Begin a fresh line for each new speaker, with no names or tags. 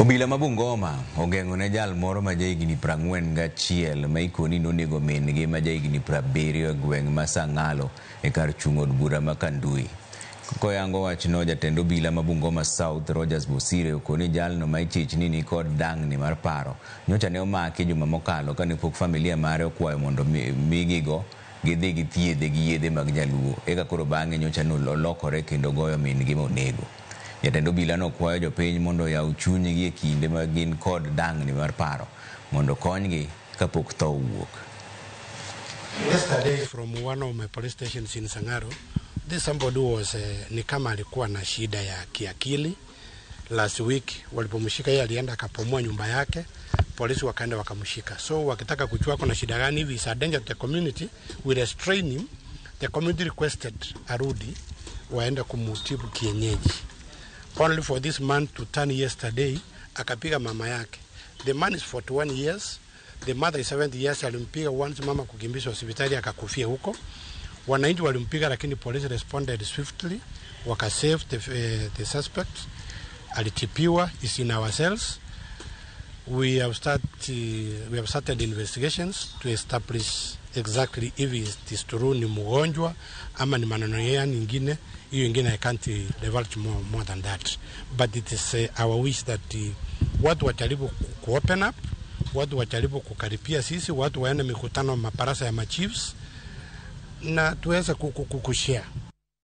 Obila ma Bungoma ogeng'o ne jal moro ma jahigni 41 ma ikoni nonego min-gi ma jahigni 70 e gweng' ma Sang'alo e kar chung' od bura ma Kandui. Koyango wachno, jatend obila ma Bungoma South Rogers Bosire okoni jalno ma ichich ni nikod dang'ni mar paro nyocha ne omaki juma mokalo kane pok familia mare okwayo mondo migigo gidhi githiedhe gi yedhe mag nyaluo eka koro bang'e nyocha nolokore kendo goyo min-gi monego. Jatend obila no kwayo jopiny mondo oyaw chunygi e kinde ma gin kod dang'ni mar paro mondo konygi kapok tho owuok.
Yesterday from one of my police stations in Sangaro, this somebody was ni kama alikuwa na shida ya kiakili. Last week walipomshika yeye alienda akapomoa nyumba yake, polisi wakaenda wakamshika. So wakitaka kujua kuna shida gani hivi, is a danger to the community, we restrain him. The community requested arudi waende kumutibu kienyeji. Only for this man to turn yesterday akapiga mama yake. The man is 41 years, the mother is 70 years. Alimpiga once, mama kukimbizwa hospitali akakufia huko. Wananchi walimpiga, lakini police responded swiftly, wakasave the suspect. Alitibiwa, is in our cells. We have started investigations to establish exactly if it is true ni mgonjwa ama ni maneno ya nyingine. Hiyo ingine I can't divulge more than that, but it is our wish that watu wajaribu ku open up, watu wajaribu kukaribia sisi, watu waende mikutano mabaraza ya machiefs na tuweze kushare.